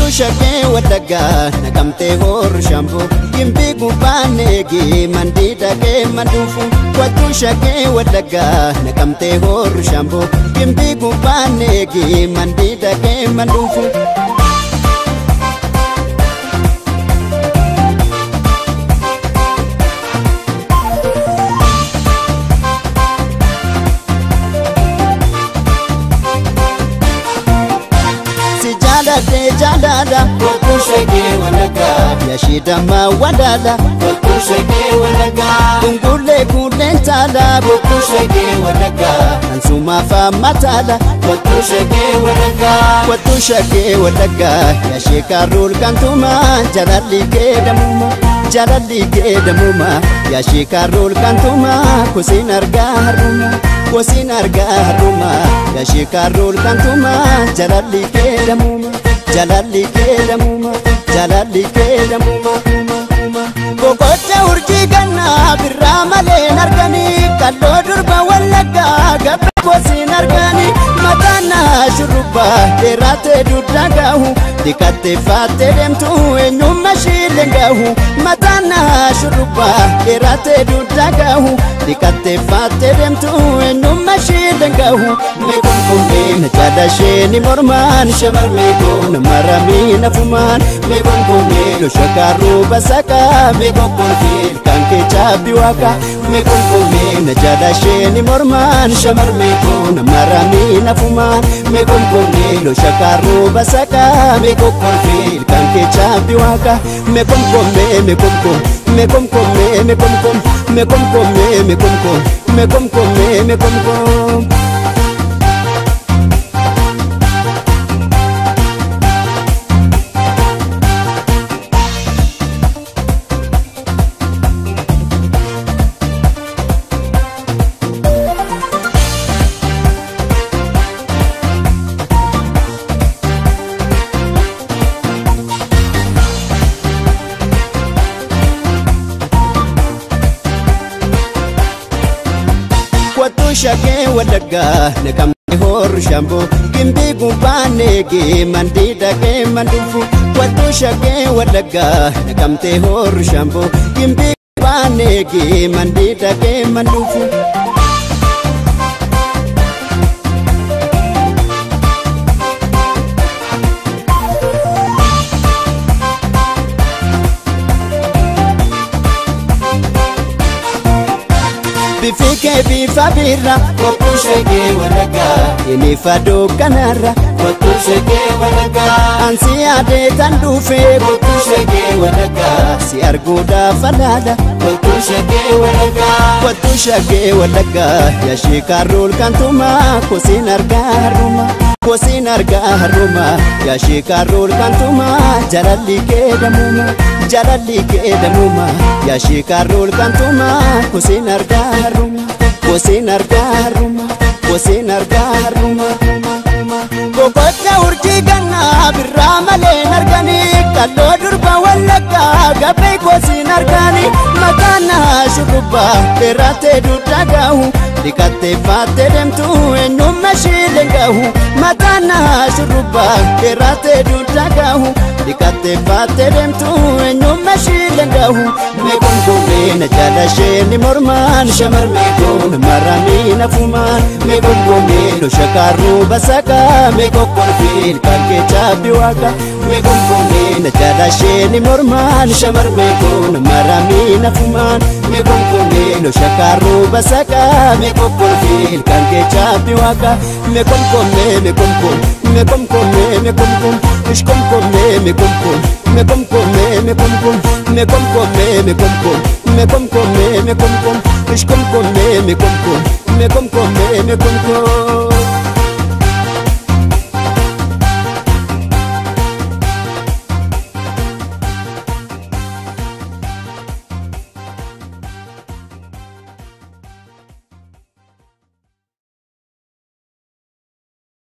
Kottu shakkee Wallaggaa naqamtee horru shamboo gimbii gubbaan eegi mandii dhaqee manduufu. Kottu shakkee Wallaggaa naqamtee horru shamboo gimbii gubbaan eegi mandii dhaqee manduufu. Jaalala Kottu shakkee Wallaggaa yaashidama walaala Kottu shakkee Wallaggaa Kungulee kuuleen taala Kottu shakkee Wallaggaa Ansumafa mataala Kottu shakkee Wallaggaa Kottu shakkee Wallaggaa yaashee karuul kantuma jaalalli keedamuma jaalalli keedamuma yaashee karuul kantuma kusiin argaa harruma kusiin argaa harruma yaashee karuul kantuma jaalalli keedamuma. Jaalalli keedamuma jaalalli keedamuma. Boqocha urjii gannaa birraa malee arganii kalloo durba Wallaggaa gabba kosiin arganii mataanaa shurrubbaa dheeraatee dugda gahu dhiqattee faattee deemtu eenyummaa ishiileen gahu mataanaa shurrubbaa dheeraatee dugda gahu dhiqattee faattee deemtu eenyummaa ishiileen gahu. Meeqoon na jaala ishee mormaan shamarmee koon maramii nafumaan meeqoon koomee shakaaruu basakaa meeqoon koomee ilkaan kee chaappi waaqa meeqoon koomee na jaala ishee mormaan shamarmee koon maramii nafumaan meeqoon koomee shakaaruu basakaa meeqoon koomee ilkaan kee chaappi waaqa meeqoon koomee meeqoon koom meeqoon koomee meeqoon koom meeqoon koomee meeqoon koom meeqoon koomee meeqoon koom. Kottu shakkee Wallaggaa naqamtee horru shamboo gimbii gubbaan eegi mandii dhaqee manduufu. Kottu shakkee Wallaggaa naqamtee horru shamboo gimbii gubbaan eegi mandii dhaqee manduufu. Bifi kee bifa birra Kottu shakkee Wallaggaa inni faduu kanarra Kottu shakkee Wallaggaa ansi yaadee tan dhufee Kottu shakkee Wallaggaa si arguudhaaf alaala Kottu shakkee Wallaggaa Kottu shakkee Wallaggaa yaashee karuul kantuma kosiin argaa harruma kosiin argaa harruma yaashee karuul kantuma jaalalli keedamuma jaalalli keedamuma yaashee karuul kantuma kosiin argaa harruma kosiin argaa harruma kosiin argaa harruma. Boqocha urjii gannaa birraa malee arganii kalloo durba Wallaggaa gabbee kosiin arganii mataanaa shurrubbaa dheeraatee dugda gahu dhiqattee faattee deemtu eenyummaa ishiileen gahu mataanaa shurrubbaa dheeraatee dugda gahu dhiqattee faattee deemtu eenyummaa ishiileen gahu. Meeqoon koomee na jaala ishee mormaan shamarmee koon maramii nafumaan meeqoon koomee shakaaruu basakaa meeqoon koomee ilkaan kee chaappi waaqa meeqoon koomee na jaala ishee mormaan shamarmee koon maramii nafumaan meeqoon koomee shakaaruu basakaa meeqoon koomee ilkaan kee chaappi waaqa meeqoon koomee meeqoon koom meeqoon koomee meeqoon koom ishkoom koomee meeqoon koom meeqoon koomee meeqoon koom meeqoon koomee meeqoon koom meeqoon koomee meeqoon koom ishkoom koomee meeqoon koom meeqoon koomee meeqoon koom.